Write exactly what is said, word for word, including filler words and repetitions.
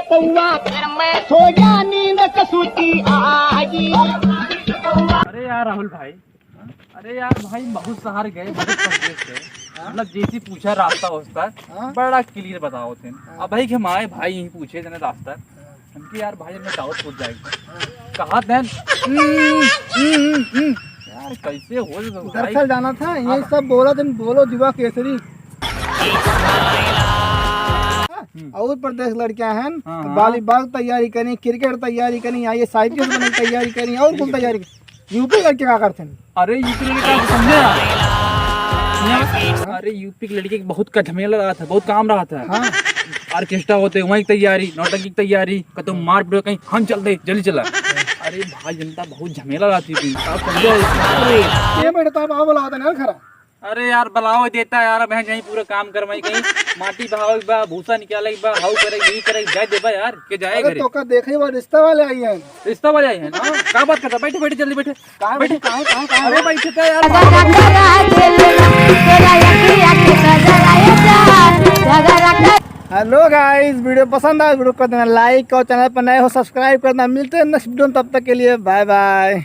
पौवा, फिर मैं सो जा नींद कसूती आगी। अरे यार राहुल भाई, अरे यार भाई, बहुत शहर गए, बहुत परदेश गए, हाँ? मतलब जैसी पूछा रास्ता वास्ता, हाँ? बड़ा clear बताओ थे। हाँ। अब भाई के हमारे भाई यहीं पूछे थे ना रास्ता, हाँ। हमके यार भाई हमने दावत पूछ जाए, हाँ। कहा देन, हम्म, हम्म, हम्म, हम्म। यार कैसे हो जाता भाई? दरअसल जाना था, ये हाँ। सब बोला तुम बोलो जुआ केसरी। हम्म। और परदेश लड़कियां हैं, हाँ, हाँ। volleyball तैयारी करी, cricket तैयारी करी, IAS IPS बनने की तैयारी करी, और कुल तैयारी करी। यूपी लड़के का करते हैं? अरे यूपी लड़के का समझे यार? अरे यूपी के लड़के के बहुत का झमेला रहता है, बहुत काम रहता है। हाँ। Orchestra होते, वहीं की तैयारी, नौटंकी की तैयारी, कतो मार पीट कहीं हम चल दे, जल्दी चला। अरे भाई जनता बहुत झमेला रहती थी, आप समझे? ये बेटा, तब आओ, बुलाओ तने, खरा। अरे यार, बुलाओ देता यार, अब यहीं पूरा काम करवाई कहीं, माटी बहावे के बा, भूसा निकाले के बा, हाउ करे, यही करे, जाए देबा यार, के जाए अरे घरे। तो का देखे, वो रिश्ता वाले आई हैं। रिश्ता वाले आई हैं? हाँ, का बात करता? बैठे, बैठे, जल्दी बैठे। कहाँ बैठे? कहाँ, कहाँ, कहाँ? अरे बैठे तो यार। Hello guys, video पसंद आया, video कर देना like और channel पर नए हो subscribe करना। मिलते हैं next video में, तब तक के लिए bye bye।